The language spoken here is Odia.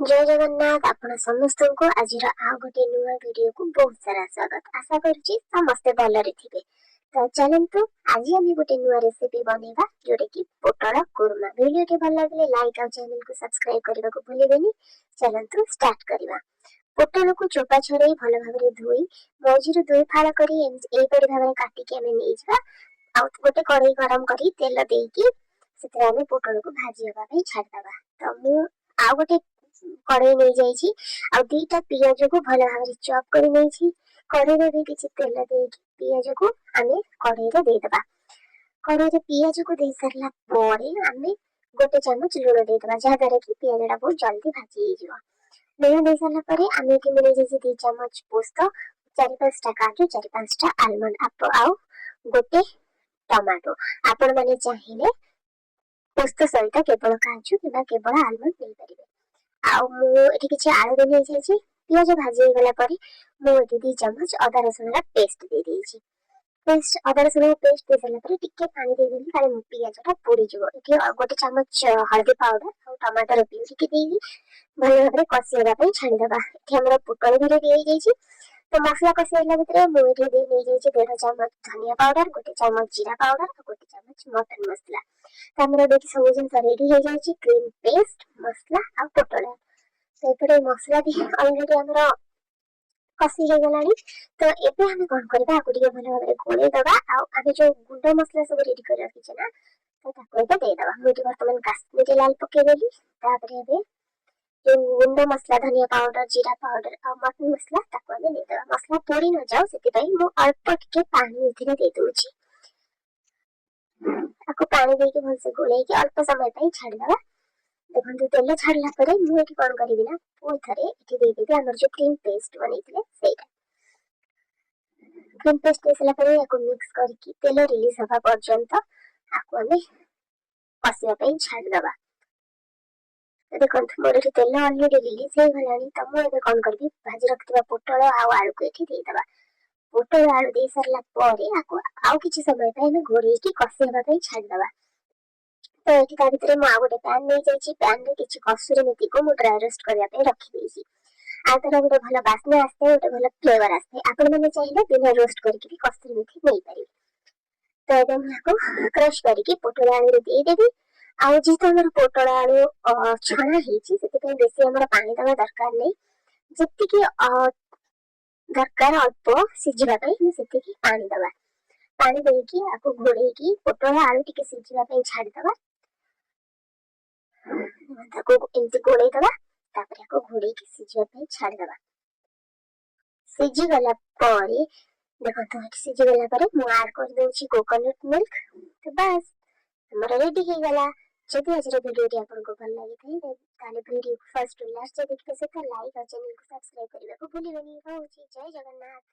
ଜୟ ଜଗନ୍ନାଥ। ଆପଣ ସମସ୍ତଙ୍କୁ ଆଜିର ଆଉ ଗୋଟେ ନୂଆ ଭିଡିଓକୁ ବହୁତ ସାରା ସ୍ୱାଗତ। ଆଶା କରୁଛି ସମସ୍ତେ ଭଲରେ ଥିବେ। ତ ଚାଲନ୍ତୁ, ଆଜି ଆମେ ଗୋଟେ ନୂଆ ରେସିପି ବନେଇବା, ଯୋଉଟା କି ପୋଟଳ କୁର୍ମା। ଭିଡିଓଟି ଭଲ ଲାଗିଲେ ଲାଇକ୍ ଆଉ ଚ୍ୟାନେଲକୁ ସବସ୍କ୍ରାଇବ କରିବାକୁ ଭୁଲିବେନି। ଚାଲନ୍ତୁ ଷ୍ଟାର୍ଟ କରିବା। ପୋଟଳକୁ ଚୋପା ଛଡେଇ ଭଲ ଭାବରେ ଧୋଇ ମଝିରୁ ଦୁଇ ଫାଳ କରି ଏମିତି ଏଇପରି ଭାବରେ କାଟିକି ଆମେ ନେଇଯିବା। ଆଉ ଗୋଟେ କଢେଇ ଗରମ କରି ତେଲ ଦେଇକି ସେଥିରେ ଆମେ ପୋଟଳକୁ ଭାଜି ହେବା ପାଇଁ ଛାଡ଼ିଦବା। ତ ମୁଁ ଆଉ ଗୋଟେ କଢେଇ ନେଇଯାଇଛି ଆଉ ଦିଟା ପିଆଜକୁ ଭଲ ଭାବରେ ଚପ୍ କରି ନେଇଛି। କଢେଇରେ ବି କିଛି ତେଲ ଦେଇକି ପିଆଜକୁ ଆମେ କଢେଇରେ ଦେଇଦବା। କଢେଇରେ ପିଆଜକୁ ଦେଇ ସାରିଲା ପରେ ଆମେ ଗୋଟେ ଚାମଚ ଲୁଣ ଦେଇଦବା, ଯାହାଦ୍ୱାରା କି ପିଆଜଟା ବହୁତ ଜଲ୍ଦି ଭାଜି ହେଇଯିବ। ଲୁଣ ଦେଇ ସାରିଲା ପରେ ଆମେ ଏଠି ମୁଁ ନେଇଯାଇଛି 2 ଚାମଚ ପୋସ୍ତ, ଚାରି ପାଞ୍ଚଟା କାଜୁ, ଚାରି ପାଞ୍ଚଟା ଆଲମଣ୍ଡ ଆଉ ଗୋଟେ ଟମାଟୋ। ଆପଣମାନେ ଚାହିଁଲେ ପୋସ୍ତ ସହିତ କେବଳ କାଜୁ କିମ୍ବା କେବଳ ଆଲମଣ୍ଡ ନେଇପାରିବେ। ଆଉ ମୁଁ ଏଠି କିଛି ଆଳୁ ବି ନେଇଯାଇଛି। ପିଆଜ ଭାଜି ହେଇଗଲା ପରେ ମୁଁ ଏଠି 2 ଚାମଚ ଅଦା ରସୁଣର ପେଷ୍ଟ ଦେଇଦେଇଛି। ପେଷ୍ଟ, ଅଦା ରସୁଣ ପେଷ୍ଟ ଦେଇ ସାରିଲା ପରେ ଟିକେ ପାଣି ଦେଇଦେଲି, କାଳେ ପିଆଜଟା ପୋଡିଯିବ। ଏଠି ଗୋଟେ ଚାମଚ ହଳଦୀ ପାଉଡର ଆଉ ଟମାଟୋର ପିଉରିକି ଦେଇକି ଭଲ ଭାବରେ କଷି ହେବା ପାଇଁ ଛାଡ଼ିଦବା। ଏଠି ଆମର ପୋଟଳ ବି ରେଡି ହେଇଯାଇଛି। ତ ମସଲା କଷି ହେଲା ଭିତରେ ମୁଁ ଏଠି ଦେଇ ନେଇଯାଇଛି 1.5 ଚାମଚ ଧନିଆ ପାଉଡର, ଗୋଟେ ଚାମଚ ଜିରା ପାଉଡର ଆଉ ଗୋଟେ ଚାମଚ ମଟନ ମସଲା। ତ ଆମର ଏଠି ସବୁ ଜିନିଷ ରେଡି ହେଇଯାଇଛି, କ୍ରିମ ପେଷ୍ଟ, ମସଲା ଆଉ ପୋଟଳ। ତ ଏପଟେ ମସଲା ବି ଅଲରେଡି ଆମର କଷି ହେଇଗଲାଣି। ତ ଏବେ ଆମେ କଣ କରିବା? ଆକୁ ଟିକେ ଭଲ ଭାବରେ ଗୋଳେଇ ଦବା। ଆଉ ଆମେ ଯୋଉ ଗୁଣ୍ଡ ମସଲା ସବୁ ରେଡି କରି ରଖିଛେ ନା, ତ ତାକୁ ଏବେ ଦେଇଦବା। ମୁଁ ଏଠି ବର୍ତ୍ତମାନ କାଶ୍ମୀରୀ ଲାଲ ପକେଇଦେଲି। ତାପରେ ଏବେ ଯୋଉ ଗୁଣ୍ଡ ମସଲା, ଧନିଆ ପାଉଡର, ଜିରା ପାଉଡର ଆଉ ମଟନ ମସଲା, ତାକୁ ଆମେ ଦେଇଦବା। ମସଲା ପୋଡି ନ ଯାଉ, ସେଥିପାଇଁ ମୁଁ ଅଳ୍ପ ଟିକେ ପାଣି ଏଥିରେ ଦେଇ ଦଉଛି। ତାକୁ ପାଣି ଦେଇକି ଭଲସେ ଗୋଳେଇକି ଅଳ୍ପ ସମୟ ପାଇଁ ଛାଡ଼ିଦବା। ଦେଖନ୍ତୁ, ତେଲ ଛାଡ଼ିଲା ପରେ ମୁଁ ଏଠି କଣ କରିବି ନା, ପୁଣି ଥରେ ଏଠି ଦେଇଦେବି ଆମର ଯୋଉ କ୍ରିମ ପେଷ୍ଟ ବନେଇଥିଲେ ସେଇଟା। କ୍ରିମ ପେଷ୍ଟ ଦେଇସାରିଲା ପରେ ୟାକୁ ମିକ୍ସ କରିକି ତେଲ ରିଲିଜ ହବା ପର୍ଯ୍ୟନ୍ତ ଆକୁ ଆମେ କଷିବା ପାଇଁ ଛାଡ଼ିଦବା। ଦେଖନ୍ତୁ, ମୋର ଏଠି ତେଲ ଅଲରେଡି ରିଲିଜ ହେଇଗଲାଣି। ତ ମୁଁ ଏବେ କଣ କରିବି? ଭାଜି ରଖିଥିବା ପୋଟଳ ଆଉ ଆଳୁକୁ ଏଠି ଦେଇଦବା। ପୋଟଳ ଆଳୁ ଦେଇ ସାରିଲା ପରେ ଆକୁ ଆଉ କିଛି ସମୟ ପାଇଁ ଆମେ ଘୋଡେଇକି କଷି ହେବା ପାଇଁ ଛାଡ଼ିଦବା। ତ ଏଠି ତା ଭିତରେ ମୁଁ ଆଉ ଗୋଟେ ପ୍ୟାନ୍ ନେଇଯାଇଛି। ପ୍ୟାନ୍ ରେ କିଛି କସୁରୀ ମେଥିକୁ ମୁଁ ଡ୍ରାଏ ରୋଷ୍ଟ କରିବା ପାଇଁ ରଖିଦେଇଛି। ଆଉ ତାର ଗୋଟେ ଭଲ ବାସ୍ନା ଆସିଥାଏ, ଗୋଟେ ଭଲ ଫ୍ଲେଭର ଆସିଥାଏ। ଆପଣମାନେ ଚାହିଁଲେ ବିନା ରୋଷ୍ଟ କରିକି ବି କସୁରୀ ମେଥି ନେଇପାରିବେ। ତ ଏବେ ମୁଁ ୟାକୁ କ୍ରଶ କରିକି ପୋଟଳ ଆଳୁରେ ଦେଇଦେବି। ଆଉ ଯେହେତୁ ଆମର ପୋଟଳ ଆଳୁ ଛଣା ହେଇଛି, ସେଥିପାଇଁ ବେଶୀ ଆମର ପାଣି ଦେବା ଦରକାର ନାହିଁ। ଯେତିକି ଦରକାର ଅଳ୍ପ ସିଝିବା ପାଇଁ, ଆମେ ସେତିକି ପାଣି ଦବା। ପାଣି ଦେଇକି ଆକୁ ଘୋଡେଇକି ପୋଟଳ ଆଳୁ ଟିକେ ସିଝିବା ପାଇଁ ଛାଡ଼ିଦବା। ତାକୁ ଏମିତି ଗୋଳେଇ ଦବା, ତାପରେ ଆକୁ ଘୋଡେଇକି ସିଝିବା ପାଇଁ ଛାଡ଼ିଦବା। ସିଝିଗଲା ପରେ ଦେଖନ୍ତୁ, ଏଠି ସିଝିଗଲା ପରେ ମୁଁ ଆଡ୍ କରିଦଉଛି କୋକୋନଟ୍ ମିଲ୍କ। ତ ବାସ୍, ଆମର ରେଡି ହେଇଗଲା। ଯଦି ଆଜିର ଭିଡିଓଟି ଆପଣଙ୍କୁ ଭଲ ଲାଗିଥାଏ, ତାହେଲେ ଭିଡିଓକୁ ଫାର୍ଷ୍ଟ ଟୁ ଲାଷ୍ଟ ଦେଖିବା ସହିତ ଲାଇକ୍ ଆଉ ଚ୍ୟାନେଲକୁ ସବସ୍କ୍ରାଇବ କରିବାକୁ ଭୁଲିବେନି। ରହୁଛି, ଜୟ ଜଗନ୍ନାଥ।